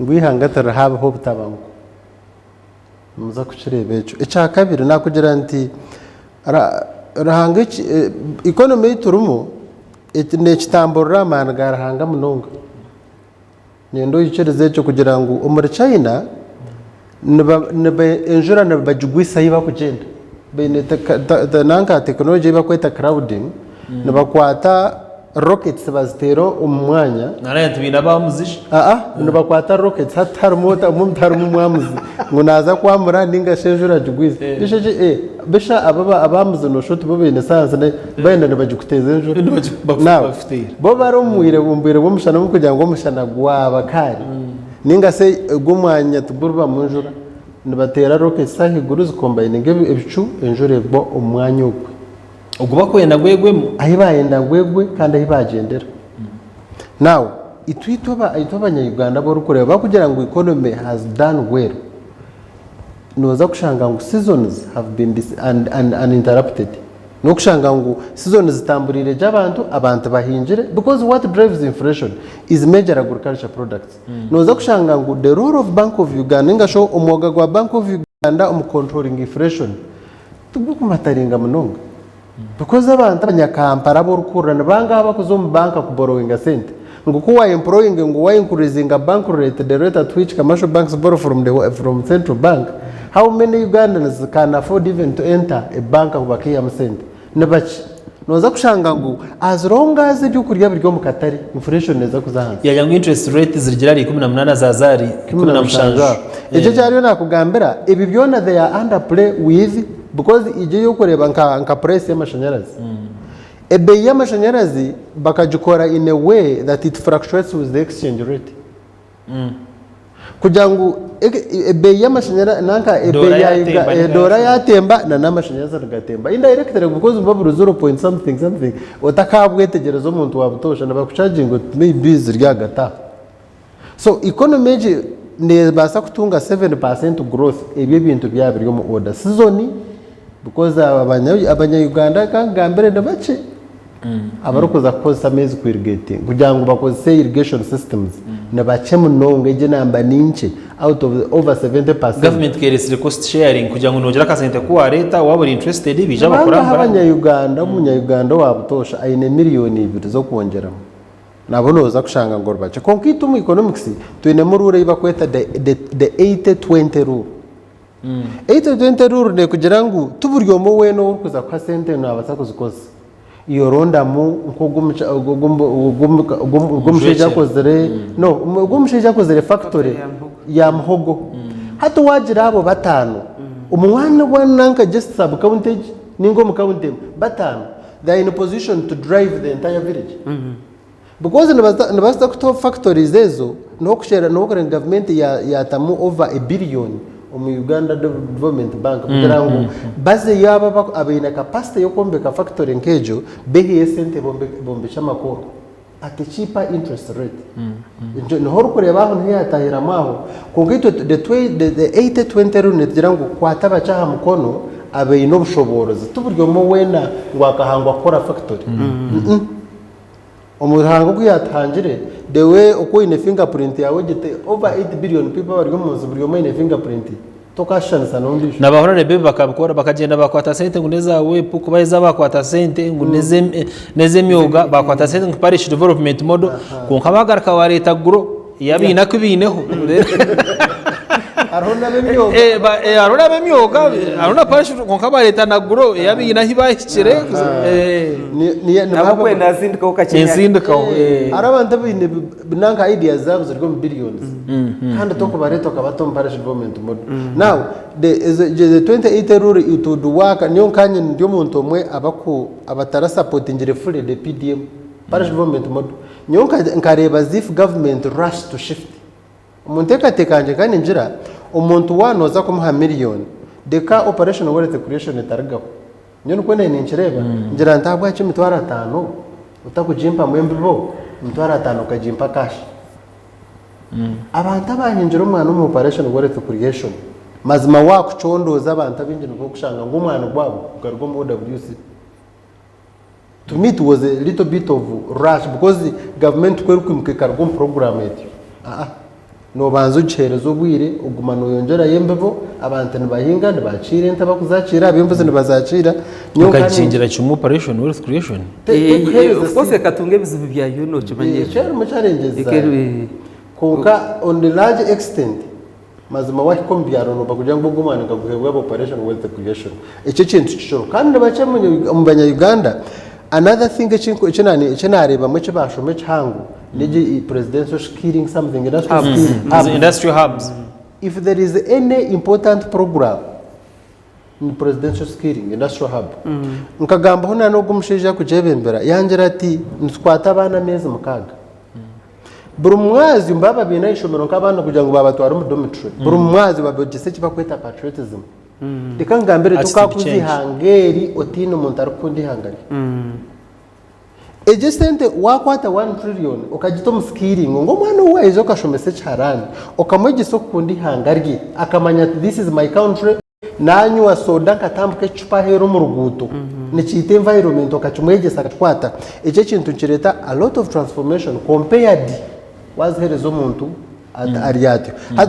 Ngu eihanga tirihaabaho obutabanguko. Nimuza kukireeba ekyo. Ekyakabiri naakugira nti Ruhanga eki economy ei turimu neekitamburira aha maani ga Ruhanga munonga. Niinyenda oikirize ekyo kugira ngu omuri China enjura nibagigwisa ahu barikugyenda. Baine nanka tekinologi ei barikweta clouding, nibakwata rockets baziteera omu mwanya. Naragira nti baine abamuzi shi? Aa, nibakwata rockets hati tiharimu omu tiharimu mwamuzi ngu naaza kwamura ninga shi enjura agigwise. Bisha eki eh, bisha aba abamuzi nooshusha oti bo baine sayansi nayo bayenda nibagikuteeza enjura. Now, bo bari omu bwire omu bwire bw'omushana obu kugira ngu omushana gwaba kare ninga shi ogwo omwanya tiguribamu njura, nibateera rockets ahaiguru zikombayininga ebicu enjura egwa omu mwanya ogwe. Ogu bakwenda ngu egwemu. Ahi bayenda ngu egwe kandi ahi bagyendera. Now, itwe itwe itwe abanya-Uganda abu orikureeba bakugira ngu economy has done well, nooza kushanga ngu seasons have been uninterrupted. N'okushanga ngu seasons zitamburiire gye abantu, abantu bahingire because what drives inflation is major agriculture products. Nooza kushanga ngu the role of Bank of Uganda ninga shi omwoga gwa Bank of Uganda omu controlling inflation tigurikumataringa munonga because abantu abanyakampala abu orikuhurira ni bangahi abakuza omu banka kuborowinga sente ngu ku wa employinga ngu wa increasinga bank rate the rate at which commercial banks borrow from the from central bank how many Ugandans can afford even to enter a bank ngu bakaihamu sente ni bakye nooza kushanga ngu as long as ebyokurya biri omu katare inflation neeza kuza ahansi. Yagira ngu interest rate zirigira ahari 18 zaaza ahari 17. Ekyo eki ariyo nakugambira ebi byona they are under play with because egyo eyokureeba nka nka price y'amashanyarazi ebeeyi y'amashanyarazi bakagikora in a way that it fluctuates with the exchange rate kugira ngu ebeeyi y'amashanyarazi nanka ebeeyi ya Uganda doora yatemba na n'amashanyarazi nigatemba indirectly because nibuba buri zero point something something otakabwetegyereza omuntu wa butoosha nibakuchaginga oti maybe ziri ahagati aho. So economy egi nebaasa kutunga 7% growth ebyo ebintu byaba biri omu order. Season because abanya Uganda kankugambire ni bakye abarikuza kukozesa amaizi ku irrigating kugira ngu bakozese irrigation systems ni bakye munonga egyo enamba ni nkye out of over 70%. Government keresire cost sharing kugira ngu nogira akasente ku wareta waba ori interested baija Bangahi bakurambura. abanya Uganda omunya Uganda owa butoosha aine miriyoni ibiri z'okwongyeramu. Nabo nooza kushanga ngu oribakye. Kwonka itwe omu economics twinemu rule ei barikweta the 80-20 rule. 80-20 rule neekugira ngu ti buri omwe weena ou orikuza kuha sente naabaasa kuzikozesa. Iwe orondamu nk'ogu omushaija akozire, no, ogu omushaija akozire factory ya muhogo. Hati waagira abo bataano, omu mwanya gwa nanka just sub county egi ninga omu county emwe, bataano. They are in position to drive the entire village because nibaza kutaho factories ezo nokushera nokureeba ngu gavumenti yatamu over a billion omu Uganda Development Bank kugira ngu bazeyo abo abaine capacity yokwombeka factory nk'egyo beheyo esente bombekye amakoro at a cheaper interest rate. Niho orikureeba aho niho yatahiramu aho kwonka itwe the 80-20 rule netugira ngu kwata bakye aha mukono abaine obushoboorozi ti buri omwe weena ngu akahangwa kukora factory. Omu Ruhanga oku yatuhangire the way oku oine fingerprint yaawe egyo over 8 billion people abari omu nsi buri omwe aine fingerprint ye. Tokashushanisa n'ondiijo. Na ba Horore Baby bakabikora bakagyenda bakwata sente ngu neza wepu kubaheza bakwata sente ngu nez'emyoga bakwata sente ngu parish development model kwonka bagaruka bareeta grow yabaine aku baineho. Hariho n'ab'emyoga. Hariho n'ab'emyoga hariho na parish kwonka bareeta na grow yabaine ahu bahikire. Ahabw'okwenda nsindikaho kakye. Ensindikaho. Hariho abantu abaine nanka ideas zaabo ziri omu billions kandi tokubareeta okabata omu parish development model. Now the 2080 rule it would work nyowe nkanye ndi omuntu omwe abaku abatarasapotingire fully the PDM parish development model. Nyowe nkareeba as if government rush to shift. Omu nteekateeka yangye nkaba ningira omuntu waaba nooza kumuha miriyoni reka operation wealth creation etarigaho. Nyowe nikwo naanye ninkireeba, ngira nti ahabwaki emitwaro ataano otakugimpamu embibo, emitwaro ataano okagimpa cash. Abantu abahingire omwana omu operation wealth creation, mazima waakucondooza abantu abaingi nibwo orikushanga ngu omwana gwabo gukaruga omu OWC. To me it was a little bit of rush because gavumenti ku erikwimuka ekaruga omu program etyo, aa. Noobanza ogiheereza obwire, oguma nooyongyerayo embibo, abantu nibahinga, nibakiira ente abarikuzakiira, ab'embuzi nibazakiira. Nyowe nka Okagikingira kimwe Operation Wealth Creation. Tekuheereza Of course sente. ekatunga ebizibu byayo nokimanya ekyo. Ekyarimu challenges zaayo. Kwonka on the large extent, mazima wahika omu byaro nooba kugira ngu ogwo omwani nkaguheebwa aba Operation Wealth Creation. Ekyo ekintu kikiro. Kandi ni bakye omu banya Uganda. Another thing eki naareebamu eki baashoma ekihango, negi presidential skilling something industrial Hubs. skilling hubs. Industrial hubs. If there is any important program ni presidential skilling industrial hub. Nkagambaho na n'ogu omushaija arikugyebembera yangira ati nitukwata abaana ameezi 6. Buri mwazyo baaba baine aha ishomero nk'abaana kugira ngu babatware omu dormitory, buri mwazyo babegyesa eki barikweta patriotism. Reka nkugambire Attitude tokakuza change. ihanga eri otaine omuntu arikukunda ihanga rye. Egyo esente wakwata one trillion okagita omu skilling ngu omwana ou waija okashomesa ekiharani okamwegyesa okukunda ihanga rye akamanya ati this is my country nanywa soda nkatambuka ekicupa aheeru omu ruguuto nikiita environment okakimwegyesa akakikwata ekyo ekintu nikireeta a lot of transformation compared waziheereza omuntu ari atyo. Hati.